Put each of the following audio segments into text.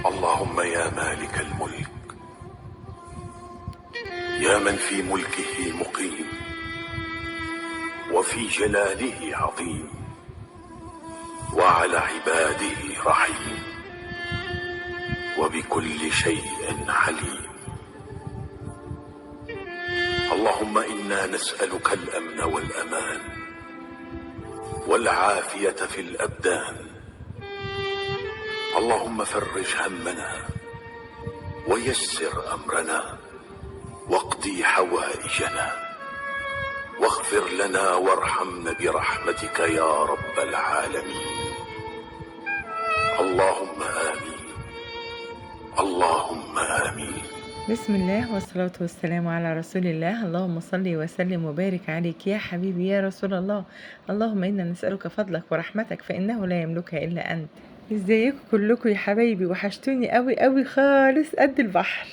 اللهم يا مالك الملك، يا من في ملكه مقيم وفي جلاله عظيم وعلى عباده رحيم وبكل شيء عليم. اللهم إنا نسألك الأمن والأمان والعافية في الأبدان. اللهم فرج همنا ويسر أمرنا واقضي حوائجنا واغفر لنا وارحمنا برحمتك يا رب العالمين. اللهم آمين، اللهم آمين. بسم الله والصلاة والسلام على رسول الله. اللهم صل وسلم وبارك عليك يا حبيبي يا رسول الله. اللهم إنا نسألك فضلك ورحمتك فإنه لا يملكها إلا أنت. ازيكم كلكم يا حبايبي؟ وحشتوني قوي قوي خالص قد البحر.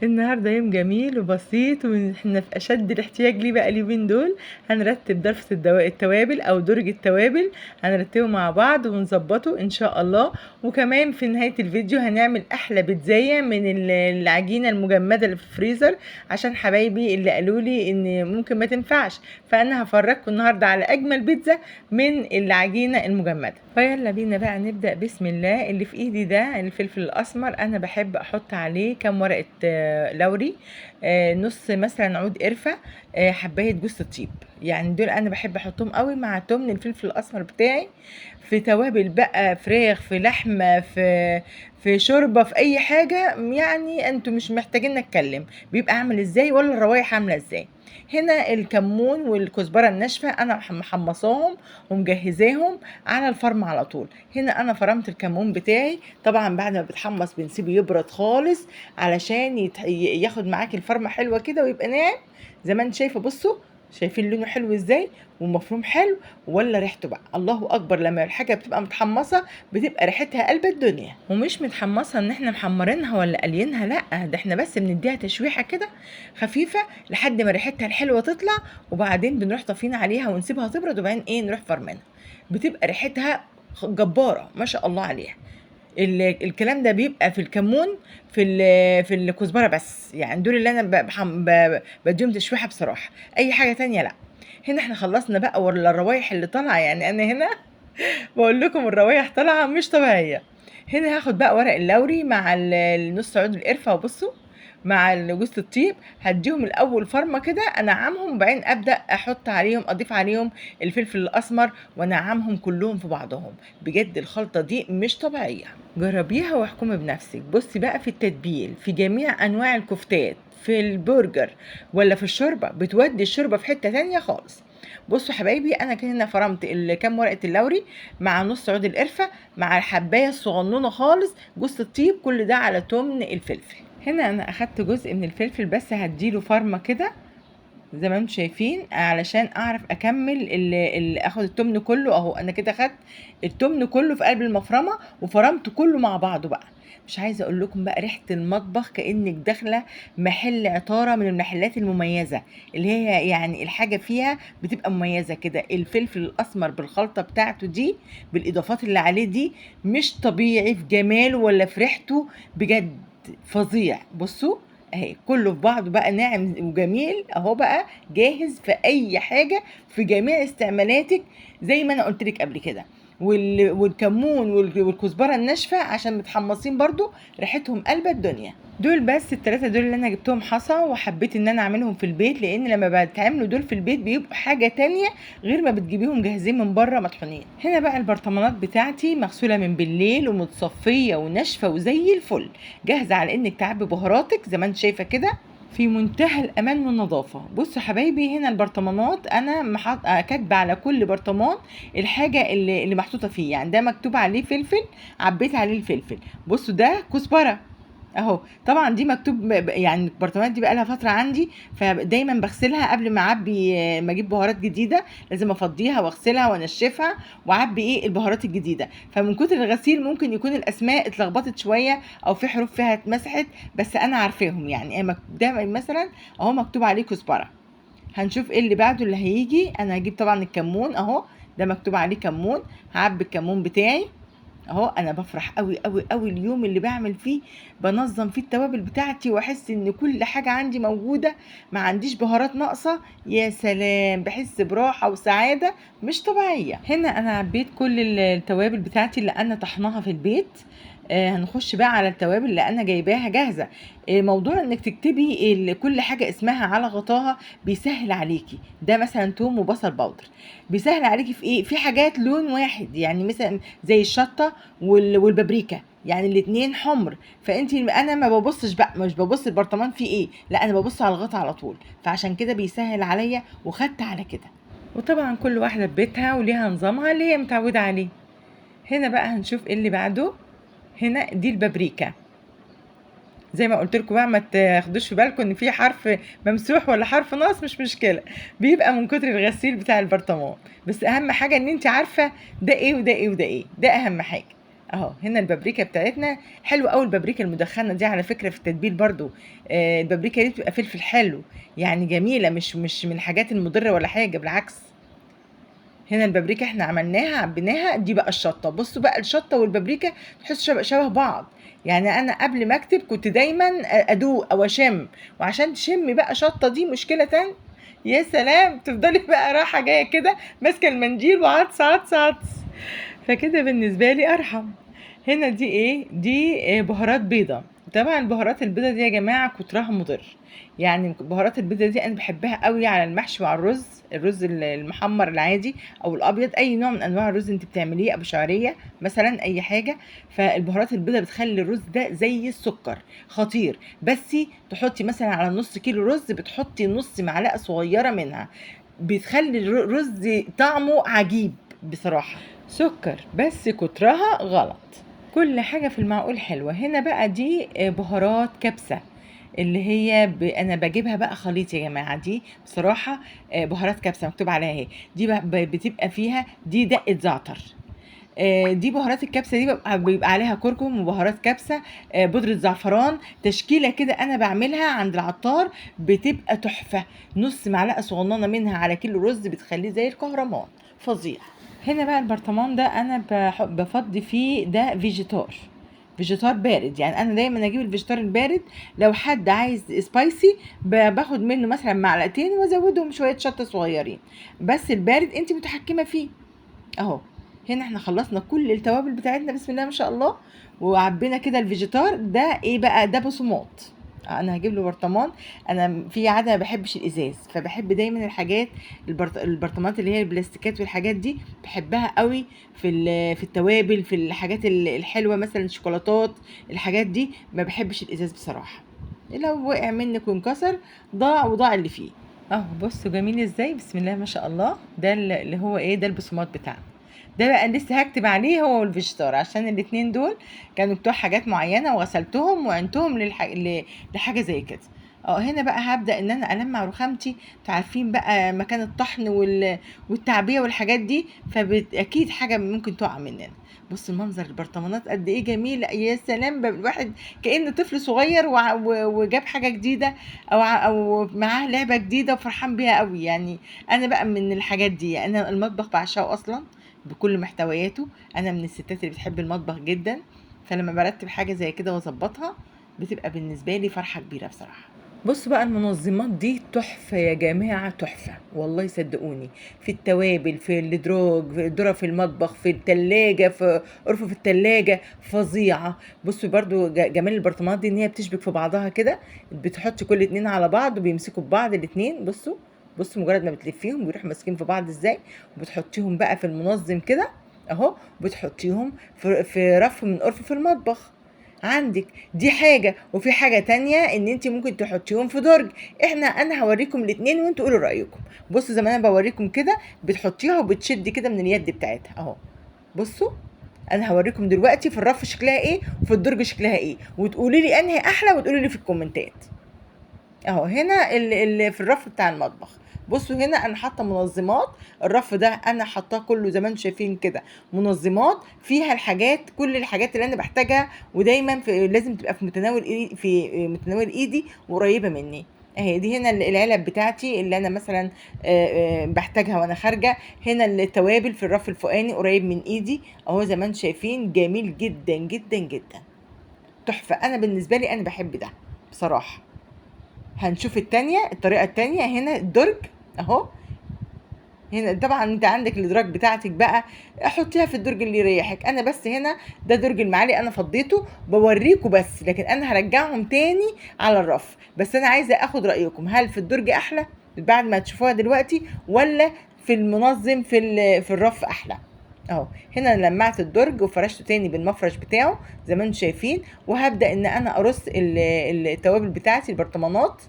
النهارده يوم جميل وبسيط، واحنا في اشد الاحتياج ليه بقى اليومين دول. هنرتب ضرفة التوابل او درج التوابل، هنرتبه مع بعض ونظبطه ان شاء الله. وكمان في نهاية الفيديو هنعمل احلى بيتزاية من العجينة المجمدة اللي في الفريزر، عشان حبايبي اللي قالوا لي ان ممكن ما تنفعش، فانا هفرجكم النهارده على اجمل بيتزا من العجينة المجمدة. فيلا بينا بقى نبدأ. بسم الله. اللي في ايدي ده الفلفل الاسمر، انا بحب احط عليه كام ورقة لوري، نص مثلا عود قرفه، حبايه جوز الطيب، يعني دول انا بحب احطهم قوي مع تمن الفلفل الاسمر بتاعي في توابل بقى، فراخ، في لحمه، في شوربة، في اي حاجة. يعني انتوا مش محتاجين نتكلم بيبقى عامل ازاي ولا الروايح عامله ازاي. هنا الكمون والكزبره الناشفه انا محمصاهم ومجهزاهم على الفرم على طول. هنا انا فرمت الكمون بتاعي، طبعا بعد ما بيتحمص بنسيبه يبرد خالص علشان ياخد معاك الفرمه حلوة كده ويبقى ناعم زي ما انت شايفه. بصوا شايفين لونه حلو ازاي ومفروم حلو، ولا ريحته بقى الله اكبر. لما الحاجة بتبقى متحمصه بتبقى ريحتها قلب الدنيا، ومش متحمصه ان احنا محمرينها ولا قالينها، لا ده احنا بس بنديها تشويحه كده خفيفة لحد ما ريحتها الحلوة تطلع، وبعدين بنروح طافين عليها ونسيبها تبرد، وبعدين ايه نروح فرمينها، بتبقى ريحتها جبارة ما شاء الله عليها. الكلام ده بيبقى في الكمون، في الكزبره بس، يعني دول اللي انا بديهم تشويحه بصراحة، اي حاجة تانية لا. هنا احنا خلصنا بقى، ولا الروايح اللي طالعه، يعني انا هنا بقول لكم الروايح طالعه مش طبيعية. هنا هاخد بقى ورق اللوري مع النص عود القرفه، وبصوا مع جوز الطيب، هديهم الاول فرمه كده انعمهم، وبعدين ابدا احط عليهم، اضيف عليهم الفلفل الاسمر وانعمهم كلهم في بعضهم. بجد الخلطة دي مش طبيعية، جربيها واحكمي بنفسك. بصي بقى في التتبيل، في جميع انواع الكفتات، في البرجر ولا في الشوربة، بتودي الشوربة في حتة تانية خالص. بصوا حبايبي انا كده هنا فرمت كام ورقة اللوري مع نص عود القرفه مع الحبايه الصغنونه خالص جوز الطيب، كل ده على تمن الفلفل. هنا انا اخدت جزء من الفلفل بس هديله فرمه كده زي ما انتم شايفين علشان اعرف اكمل اخد التمن كله اهو. انا كده خدت التمن كله في قلب المفرمه وفرمت كله مع بعضه بقى. مش عايزه اقول لكم بقى ريحه المطبخ كانك داخله محل عطاره من المحلات المميزة، اللي هي يعني الحاجة فيها بتبقى مميزة كده. الفلفل الاسمر بالخلطه بتاعته دي بالاضافات اللي عليه دي مش طبيعي في جماله ولا في ريحته، بجد فظيع. بصوا اهي كله في بعضه بقى ناعم وجميل اهو، بقى جاهز في اي حاجة في جميع استعمالاتك زي ما انا قلت لك قبل كده. والكمون والكزبره الناشفه عشان متحمصين برضو ريحتهم قلب الدنيا. دول بس الثلاثة دول اللي انا جبتهم حصى وحبيت ان انا اعملهم في البيت، لان لما بتعملوا دول في البيت بيبقوا حاجة تانية غير ما بتجيبيهم جاهزين من بره مطحونين. هنا بقى البرطمانات بتاعتي مغسوله من بالليل ومتصفيه وناشفه وزي الفل، جاهزة على انك تعبي بهاراتك زي ما انت شايفه كده في منتهى الامان والنظافة. بصوا حبايبي هنا البرطمانات انا كاتبه على كل برطمان الحاجة اللي محطوطة فيه، يعني ده مكتوب عليه فلفل عبيت عليه الفلفل. بصوا ده كزبره اهو، طبعا دي مكتوب يعني البرطمانات دي بقى لها فترة عندي، فدايما بغسلها قبل ما اعبي، ما اجيب بهارات جديدة لازم افضيها واغسلها وانشفها واعبي ايه البهارات الجديدة. فمن كتر الغسيل ممكن يكون الاسماء اتلخبطت شوية او في حروف فيها اتمسحت، بس انا عارفاهم. يعني ده مثلا اهو مكتوب عليه كزبره. هنشوف ايه اللي بعده اللي هيجي. انا هجيب طبعا الكمون اهو، ده مكتوب عليه كمون، هعبي الكمون بتاعي اهو انا بفرح قوي قوي قوي اليوم اللي بعمل فيه، بنظم فيه التوابل بتاعتي، واحس ان كل حاجة عندي موجودة، ما عنديش بهارات ناقصه. يا سلام، بحس براحة وسعادة مش طبيعية. هنا انا عبيت كل التوابل بتاعتي اللي انا طحناها في البيت. هنخش بقى على التوابل اللي انا جايباها جاهزة. موضوع انك تكتبي كل حاجة اسمها على غطاها بيسهل عليكي. ده مثلا توم وبصل powder، بيسهل عليكي في ايه؟ في حاجات لون واحد، يعني مثلا زي الشطه والبابريكا، يعني الاتنين حمر، فانت انا ما ببصش بقى، مش ببص البرطمان فيه ايه، لا انا ببص على الغطا على طول، فعشان كده بيسهل عليا وخدت على كده. وطبعا كل واحدة في بيتها وليها نظامها اللي هي متعوده عليه. هنا بقى هنشوف ايه اللي بعده. هنا دي البابريكا، زي ما قلت لكم بقى ما تاخدوش في بالكم ان في حرف ممسوح ولا حرف ناقص، مش مشكلة، بيبقى من كتر الغسيل بتاع البرطمان، بس اهم حاجة ان انت عارفه ده ايه وده ايه وده ايه، ده اهم حاجة. اهو هنا البابريكا بتاعتنا حلوة قوي. البابريكا المدخنه دي على فكرة في التتبيل برضو، البابريكا دي بتبقى فلفل حلو، يعني جميلة، مش من الحاجات المضرة ولا حاجة، بالعكس. هنا البابريكا احنا عملناها عبيناها. دي بقى الشطه، بصوا بقى الشطه والبابريكا تحسوا شبه بعض، يعني انا قبل ما اكتب كنت دايما ادوق او اشم، وعشان تشمي بقى شطه دي مشكلة تانية. يا سلام، تفضلي بقى رايحة جاية كده ماسكه المنديل وعطس عطس عطس، فكده بالنسبة لي ارحم. هنا دي ايه؟ دي بهارات بيضة. طبعا البهارات البيضة دي يا جماعة كترها مضر، يعني بهارات البيضة دي انا بحبها قوي على المحشي وعلى الرز، الرز المحمر العادي او الابيض، اي نوع من انواع الرز انت بتعمليه، ابو شعرية مثلا، اي حاجة. فالبهارات البيضة بتخلي الرز ده زي السكر، خطير. بس تحطي مثلا على نص كيلو رز بتحطي نص معلقه صغيرة منها، بتخلي الرز طعمه عجيب بصراحة. سكر بس كترها غلط، كل حاجة في المعقول حلوة. هنا بقى دي بهارات كبسة، اللي هي انا بجيبها بقى خليط يا جماعة. دي بصراحة بهارات كبسة مكتوب عليها اهي، دي بتبقى فيها دي دقه زعتر، دي بهارات الكبسه دي بيبقى عليها كركم وبهارات كبسة، بودره زعفران، تشكيله كده انا بعملها عند العطار، بتبقى تحفة. نص معلقه صغننه منها على كيلو رز بتخليه زي الكهرمان، فظيع. هنا بقى البرطمان ده انا بفضي فيه، ده فيجيتار، فيجيتار بارد، يعني انا دايما اجيب الفيجيتار البارد. لو حد عايز spicy باخد منه مثلا معلقتين وازودهم شوية شطه صغيرين، بس البارد انت متحكمه فيه. اهو هنا احنا خلصنا كل التوابل بتاعتنا بسم الله ما شاء الله، وعبينا كده الفيجيتار. ده ايه بقى؟ ده بصمات. انا هجيب له برطمان. انا في عادة ما بحبش الازاز، فبحب دايما الحاجات البرطمانات اللي هي البلاستيكات والحاجات دي، بحبها قوي في التوابل، في الحاجات الحلوة مثلا الشوكولاتات، الحاجات دي ما بحبش الازاز بصراحة، لو وقع منك وانكسر ضاع وضاع اللي فيه. اهو بصوا جميل ازاي بسم الله ما شاء الله. ده اللي هو ايه؟ ده البصمات بتاعنا. ده بقى لسه هكتب عليه هو والفيجيتار، عشان الاتنين دول كانوا بتوع حاجات معينة وغسلتهم وعنتهم لحاجة زي كده. هنا بقى هبدا ان انا المع رخامتي. انتوا عارفين بقى مكان الطحن والتعبيه والحاجات دي، فاكيد حاجة ممكن تقع مننا. بصوا المنظر البرطمانات قد ايه جميل، يا سلام، الواحد كأنه طفل صغير وجاب حاجة جديدة او معاه لعبه جديدة وفرحان بيها قوي. يعني انا بقى من الحاجات دي، انا المطبخ بعشقه اصلا بكل محتوياته، انا من الستات اللي بتحب المطبخ جدا، فلما برتب حاجة زي كده واظبطها بتبقى بالنسبة لي فرحه كبيرة بصراحة. بصوا بقى المنظمات دي تحفة يا جماعة، تحفة والله صدقوني، في التوابل، في الادراج، في الذرة، في المطبخ، في التلاجة، في قرفه في التلاجة، فظيعة. بصوا برضو جمال البرطمانات دي ان هي بتشبك في بعضها كده، بتحطي كل اتنين على بعض وبيمسكوا في بعض الاتنين. بصوا مجرد ما بتلفيهم بيروحوا ماسكين في بعض ازاي، وبتحطيهم بقى في المنظم كده اهو، بتحطيهم في رف من قرف في المطبخ عندك. دي حاجة، وفي حاجة تانية ان انت ممكن تحطيهم في درج. انا هوريكم الاتنين وانتوا قولوا رأيكم. بصوا زي ما انا بوريكم كده، بتحطيها وبتشدي كده من اليد بتاعتها اهو. بصوا انا هوريكم دلوقتي في الرف شكلها ايه وفي الدرج شكلها ايه، وتقولي لي انهي احلى، وتقولي لي في الكومنتات اهو. هنا في الرف بتاع المطبخ، بصوا هنا انا حاطه منظمات. الرف ده انا حاطاه كله زي ما انتم شايفين كده منظمات، فيها الحاجات، كل الحاجات اللي انا بحتاجها، ودايما لازم تبقى في متناول ايدي، في متناول ايدي وقريبه مني اهي دي هنا العلب بتاعتي اللي انا مثلا بحتاجها وانا خارجه. هنا التوابل في الرف الفوقاني قريب من ايدي اهو زي ما انتم شايفين، جميل جدا جدا جدا، تحفة. انا بالنسبة لي انا بحب ده بصراحة. هنشوف التانية، الطريقة التانية. هنا الدرج اهو، هنا طبعا انت عندك الادراج بتاعتك بقى، حطيها في الدرج اللي يريحك. انا بس هنا ده درج المعالق انا فضيته بوريكم بس، لكن انا هرجعهم تاني على الرف. بس انا عايزه اخد رايكم، هل في الدرج احلى بعد ما تشوفوها دلوقتي، ولا في المنظم في الرف احلى؟ اهو هنا لمعت الدرج وفرشته تاني بالمفرش بتاعه زي ما انتم شايفين، وهبدا ان انا ارص التوابل بتاعتي، البرطمانات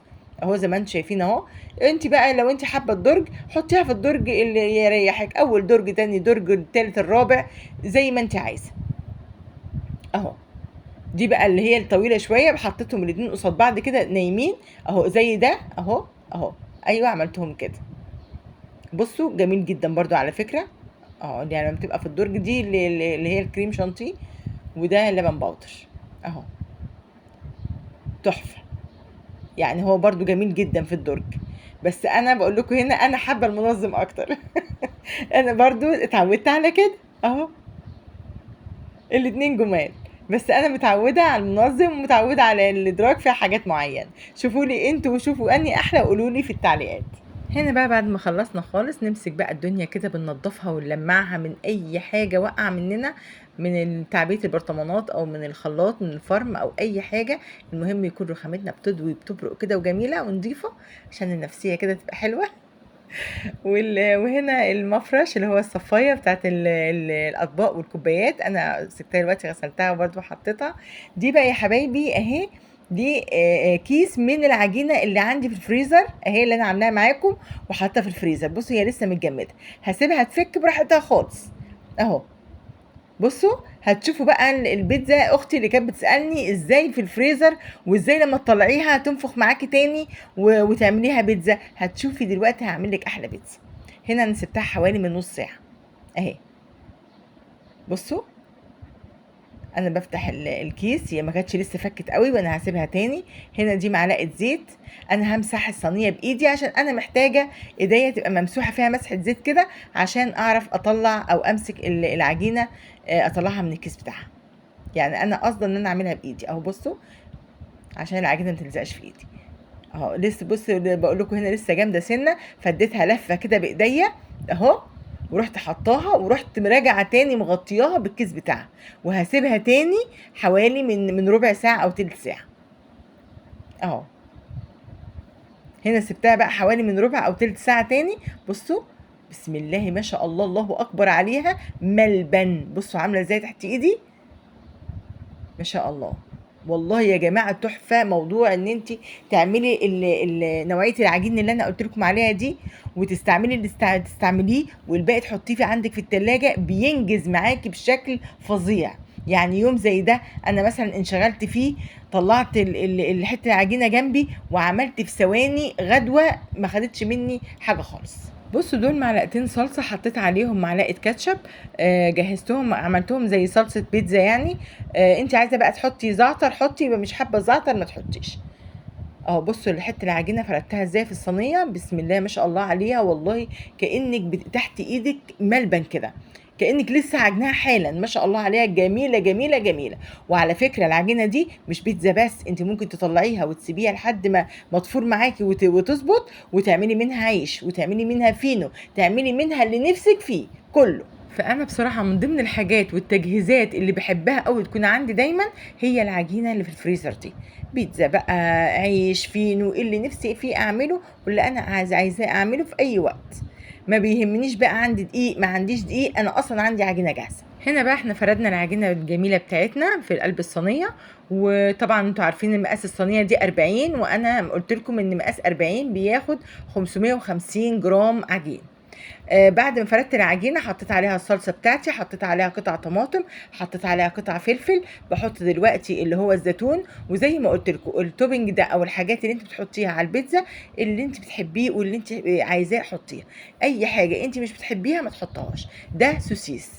اهو زي ما انتم شايفين اهو. انت بقى لو انت حابة الدرج حطيها في الدرج اللي يريحك، اول درج، تاني درج، التالت، الرابع، زي ما انت عايزه اهو. دي بقى اللي هي الطويلة شوية، حطيتهم الاتنين قصاد بعض كده نايمين اهو، زي ده اهو اهو. ايوه عملتهم كده، بصوا جميل جدا برضو على فكرة اهو. يعني لما بتبقى في الدرج دي اللي هي الكريم شانتيه، وده لبن powder اهو، تحفة. يعني هو برضو جميل جدا في الدرج، بس انا بقول لكم هنا انا حابة المنظم اكتر. انا برضو اتعودت على كده اهو، الاتنين جمال، بس انا متعوده على المنظم ومتعوده على الادراج فيها حاجات معينة. شوفوا لي انتوا وشوفوا اني احلى، وقولوا لي في التعليقات. هنا بقى بعد ما خلصنا خالص نمسك بقى الدنيا كده، بننضفها ونلمعها من اي حاجة وقع مننا، من تعبئة البرطمانات او من الخلاط، من الفرم او اي حاجة. المهم يكون رخامتنا بتضوي بتبرق كده وجميلة ونضيفه عشان النفسية كده تبقى حلوة. وهنا المفرش اللي هو الصفايه بتاعت الاطباق والكوبايات، انا سبتها دلوقتي غسلتها وبرده حطيتها. دي بقى يا حبايبي اهي، دي كيس من العجينة اللي عندي في الفريزر اهي، اللي انا عاملاها معاكم وحاطاها في الفريزر. بصوا هي لسه متجمده، هسيبها تفك براحتها خالص اهو. بصوا هتشوفوا بقى البيتزا، اختي اللي كانت بتسالني ازاي في الفريزر وازاي لما تطلعيها تنفخ معاكي تاني وتعمليها بيتزا. هتشوفي دلوقتي هعمل لك احلى بيتزا. هنا انا سبتها حوالي من نص ساعة اهي. بصوا انا بفتح الكيس، هي ما كانتش لسه فكت قوي وانا هسيبها تاني. هنا دي معلقه زيت، انا همسح الصينية بايدي عشان انا محتاجه ايديا تبقى ممسوحة فيها مسحه زيت كده عشان اعرف اطلع او امسك العجينة، اطلعها من الكيس بتاعها. يعني انا قصدا ان انا اعملها بايدي اهو، بصوا عشان العجينة ما تلزقش في ايدي اهو. لسه بصوا بقول لكم هنا لسه جامدة سنة، فاديتها لفه كده بايديا اهو، ورحت حطاها ورحت مراجعه تاني مغطياها بالكيس بتاعها، وهسيبها تاني حوالي من ربع ساعة او تلت ساعة اهو. هنا سبتها بقى حوالي من ربع او تلت ساعة تاني. بصوا بسم الله ما شاء الله، الله اكبر عليها، ملبن. بصوا عامله ازاي تحت ايدي ما شاء الله. والله يا جماعة تحفة موضوع ان انت تعملي نوعية العجين اللي انا قلت لكم عليها دي، وتستعملي اللي تستعمليه والباقي تحطيه في عندك في التلاجة، بينجز معاكي بشكل فظيع. يعني يوم زي ده انا مثلا انشغلت فيه، طلعت الحتة العجينة جنبي وعملت في ثواني غدوه، ما خدتش مني حاجة خالص. بصوا دول معلقتين صلصه حطيت عليهم معلقه كاتشب، جهزتهم عملتهم زي صلصه بيتزا يعني. انت عايزه بقى تحطي زعتر حطي، يبقى مش حابة زعتر ما تحطيش اهو. بصوا الحتة العجينة فردتها ازاي في الصينية، بسم الله ما شاء الله عليها، والله كانك تحت ايدك ملبن كده، كانك لسه عجناها حالا، ما شاء الله عليها، جميلة جميلة جميلة. وعلى فكرة العجينة دي مش بيتزا بس، انت ممكن تطلعيها وتسيبيها لحد ما تفور معاكي وتظبط، وتعملي منها عيش، وتعملي منها فينو، تعملي منها اللي نفسك فيه كله. فانا بصراحة من ضمن الحاجات والتجهيزات اللي بحبها قوي تكون عندي دايما هي العجينة اللي في الفريزر دي، بيتزا بقى، عيش، فينو، اللي نفسي فيه اعمله واللي انا عايزاه اعمله في اي وقت. ما بيهمنيش بقى عندي دقيق ما عنديش دقيق، انا اصلا عندي عجينه جاهزة. هنا بقى احنا فردنا العجينة الجميلة بتاعتنا في قلب الصينية، وطبعا انتوا عارفين ان مقاس الصينية دي 40، وانا قلت لكم ان مقاس 40 بياخد 550 جرام عجين. بعد ما فردت العجينة حطيت عليها الصلصه بتاعتي، حطيت عليها قطع طماطم، حطيت عليها قطع فلفل، بحط دلوقتي اللي هو الزيتون. وزي ما قلت لكم ال topping ده او الحاجات اللي انت بتحطيها على البيتزا اللي انت بتحبيه واللي انت عايزاه حطيها، اي حاجة انت مش بتحبيها ما تحطهاش. ده سوسيس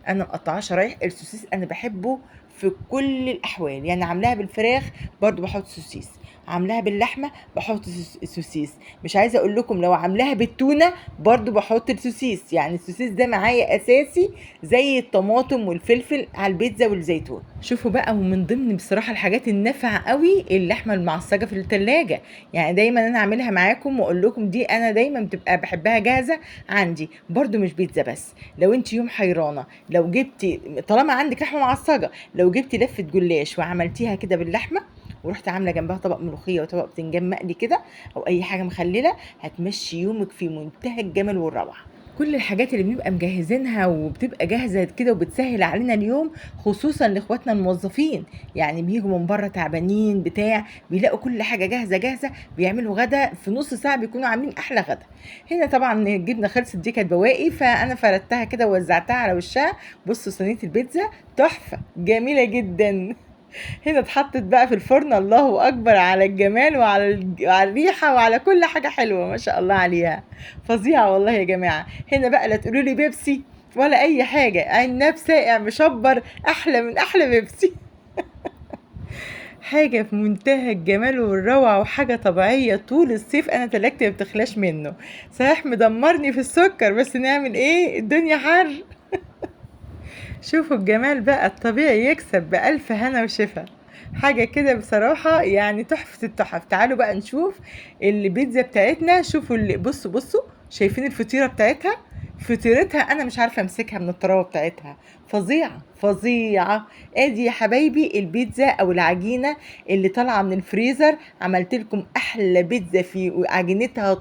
انا مقطعاه شرايح، السوسيس انا بحبه في كل الاحوال. يعني عاملاها بالفراخ برضو بحط سوسيس، عاملاها باللحمه بحط سوسيس، مش عايزه اقول لكم لو عاملاها بالتونه برضو بحط السوسيس. يعني السوسيس ده معايا اساسي زي الطماطم والفلفل على البيتزا والزيتون. شوفوا بقى، ومن ضمن بصراحة الحاجات النافعة قوي اللحمة المعصجه في التلاجة. يعني دايما انا اعملها معاكم واقول لكم دي انا دايما بتبقى بحبها جاهزة عندي. برضو مش بيتزا بس، لو انت يوم حيرانه، لو جبتي طالما عندك لحمه معصجه، لو جبتي لفه جلاش وعملتيها كده باللحمه ورحت عامله جنبها طبق ملوخية وطبق بتنجان مقلي كده او اي حاجة مخلله، هتمشي يومك في منتهى الجمال والروعه. كل الحاجات اللي بنبقى مجهزينها وبتبقى جاهزة كده وبتسهل علينا اليوم، خصوصا لاخواتنا الموظفين. يعني بيجوا من بره تعبانين بتاع، بيلاقوا كل حاجة جاهزة جاهزة، بيعملوا غدا في نص ساعة بيكونوا عاملين احلى غدا. هنا طبعا الجبنة خلصت، دي كانت بواقي، فانا فردتها كده ووزعتها على وشها. بصوا صينية البيتزا تحفة جميلة جدا. هنا اتحطت بقى في الفرن، الله اكبر على الجمال وعلى الريحة وعلى كل حاجة حلوة ما شاء الله عليها، فظيعة والله يا جماعة. هنا بقى لا تقولوا لي بيبسي ولا اي حاجة، عناب ساقع مشبر احلى من احلى بيبسي. حاجة في منتهى الجمال والروعه وحاجه طبيعية. طول الصيف انا تلاجتي ما بتخلاش منه، صحيح مدمرني في السكر بس نعمل ايه، الدنيا حر. شوفوا الجمال بقى، الطبيعي يكسب بألف هنا وشفا. حاجة كده بصراحة يعني تحفة التحف. تعالوا بقى نشوف البيتزا بتاعتنا. شوفوا اللي بصوا بصوا، شايفين الفطيرة بتاعتها؟ فطيرتها انا مش عارفة امسكها من الطراوة بتاعتها، فظيعة فظيعة. ادي يا حبايبي البيتزا او العجينة اللي طالعة من الفريزر. عملت لكم احلى بيتزا في عجينتها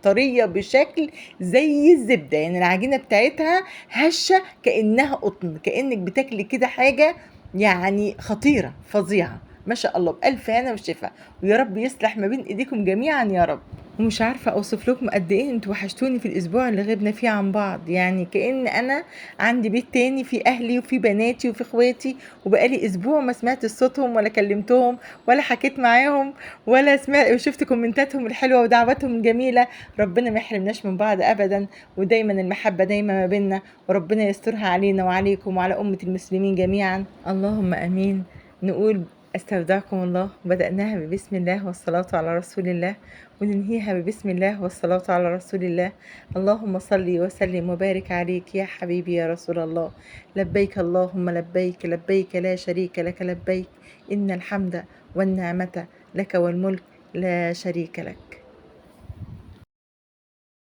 طرية بشكل زي الزبدة، يعني العجينة بتاعتها هشة كأنها قطن، كأنك بتاكلي كده حاجة يعني خطيرة فظيعة ما شاء الله. بألف هنا وشفا، ويا رب يصلح ما بين ايديكم جميعا يا رب. ومش عارفة اوصف لكم قد ايه انتوا وحشتوني في الاسبوع اللي غبنا فيه عن بعض. يعني كأن انا عندي بيت تاني في اهلي وفي بناتي وفي اخواتي، وبقالي اسبوع ما سمعت صوتهم ولا كلمتهم ولا حكيت معاهم ولا سمعت وشفت كومنتاتهم الحلوة ودعواتهم الجميلة. ربنا ما يحرمناش من بعض ابدا، ودايما المحبة دايما ما بيننا، وربنا يسترها علينا وعليكم وعلى أمة المسلمين جميعا، اللهم امين. نقول استودعكم الله، بدأناها ببسم الله والصلاة على رسول الله، وننهيها ببسم الله والصلاة على رسول الله. اللهم صل وسلم وبارك عليك يا حبيبي يا رسول الله. لبيك اللهم لبيك، لبيك لا شريك لك لبيك، إن الحمد والنعمة لك والملك لا شريك لك.